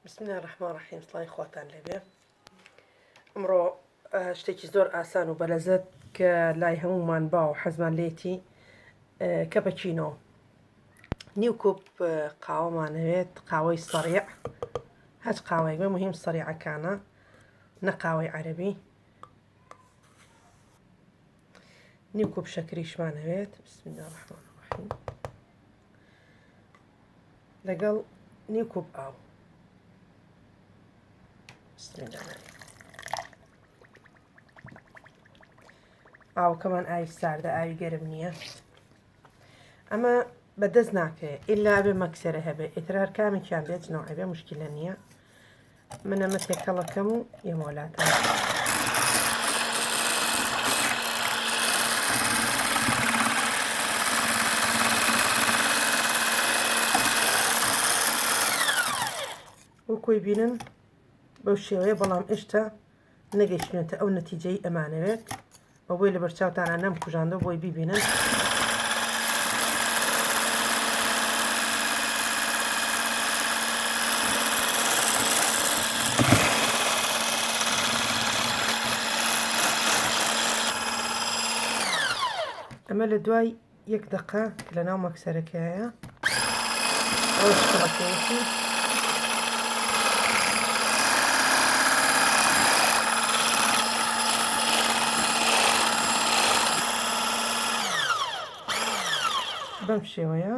بسم الله الرحمن الرحیم سڵاوی خواتان لێبێ ئەمڕۆ شتێکی زۆر ئاسان و بەلەزەت کە لای هەمومان باو حەزمان لێتی کە بەچینۆ نیو کوپ قاوەمانەوێت قاوەی سەریع هەچ قاوەیەک بە مهم سەریعەکانە نە قاوەی عەربی نیو کوپ شەکریشمانەوێت بسم الله الرحمن الرحیم لەگەڵ نیو کوپ ئاو ئاوەکەمان ئاوی ساردە ئاوی گەرم نییە ئەمە بەدەست ناکرێت ئللا بێ مەکسەرە هەبێ ئیتر هەر کامێکیان بێت نەوعێ مشکلە نییە من ئەمە تێکەڵەکەم و یەمۆلاتان. وەکۆی بینن بەو شێوەیە بەڵام ئێشتا نەگەیشتێتە ئەو نەتیجەی ئەمانەوێت بەبۆی لە بەرچاوتانە نەم کوژاندەوە بۆی بیبینن. ئەمە لە دوای یەک دەقە کە لە ناو مەکسەرەکەیە ئەوە شکڵەکەیەتی بەم شێوەیە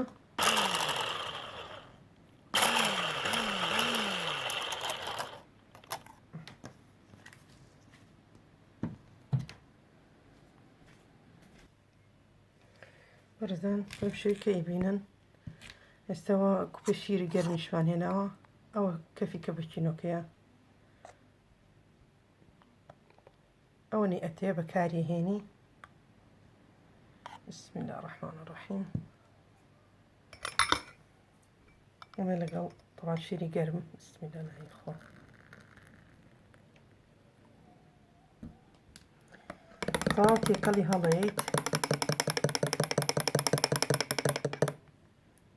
بەڕێزان بەم شێوەی کە ئەیبینن ئێستاوە کوپە شیری گەرمیشمان هێناوە ئەوە کەفی کە بەکینۆکەیە ئەوەنی ئەتێ بەکاری هێنی بسم الله الرحمن الرحیم ئەمە لەگەڵ طبعا شیری گەرم بسم الله نهی خۆ تەواو تێکەڵی هەڵەیەیت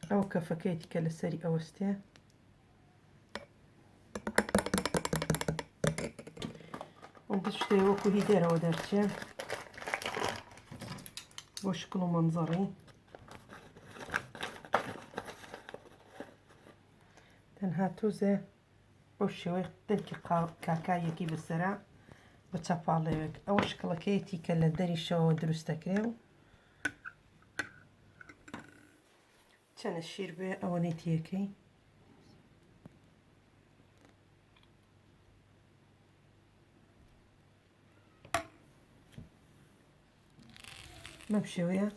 ئەو کەفەکەیەتی کە لەسەری ئەوەستێ بشتێ وەکو هی دەرەوە دەرچێ بۆ شکڵ و مەنزەڕی تەنها تۆزێ بەو شێوەی دەنکی کاکاییەکی بەسەرا بە چەپاڵێوێک ئەوە شکڵەکەیەتی کە لە دەریشەوە دروست دەکرێ و چەنە شیر بێ ئەوەنەی تێکەی بەم شێوەیە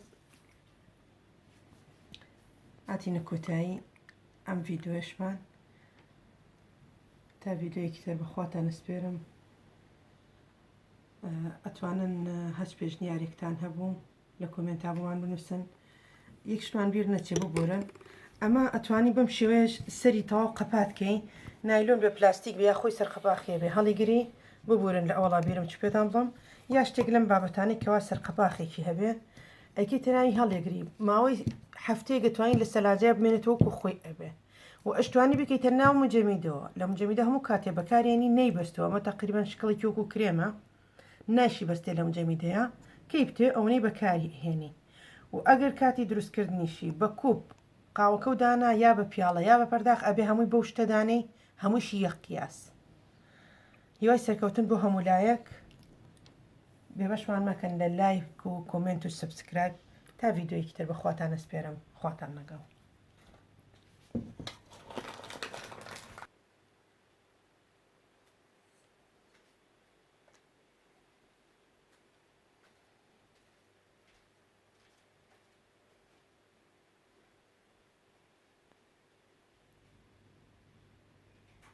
هاتینە کۆتایی ئەم ڤیددیوشمان تا ڤیددیویەکی تر بەخواتان ئەسپێرم ئەتوانن هەچ پێشنیارێکتان هەبوو لە کۆمێنتا بۆمان بنووسن یەک شتمان بیر نەچێ ببورن ئەمە ئەتوانی بەم شێوەیەش سەری تەواو قەپات کەی نایلۆن بێ پلاستیک بێ یا خۆی سەر قەپاخێ بێ هەڵیگری ببورن لە ئەوەڵا بیرم چ پێتان بڵم یا شتێک لەم بابەتانەی کەوا سەر قەپاخێکی هەبێ ئەیکەیتە ناوی هەڵیگری ماوەی هەفتەیەک ئەتوانی لە سەلاجەیا بمێنێتەوە وەکو خۆی ئەبێ و ئەشتوانی بکەیتە ناو مجەمیدەوە لە مجەمیدە هەموو کاتێ بەکارێنی نەیبەستەوە ئەمە تقریبا شکڵێکی وەکو کرێمە ناشی بەستێ لە مجەمیدەیە کەی بتێ ئەوەی بەکاری هێنی و ئەگەر کاتی دروستکردنیشی بە کوپ قاوەکە و دانا یا بە پیاڵە یا بە پەرداخ ئەبێ هەمووی بەو شتە دانەی هەمووشی یەک قیاس هیوای سەرکەوتن بۆ هەموو لایەک بێبەشمان مەکەن لە لایک و کۆمێنت و subscribe تا ڤیدیۆیەکی تر بەخواتان ئەسپێرم خواتان لەگەڵ.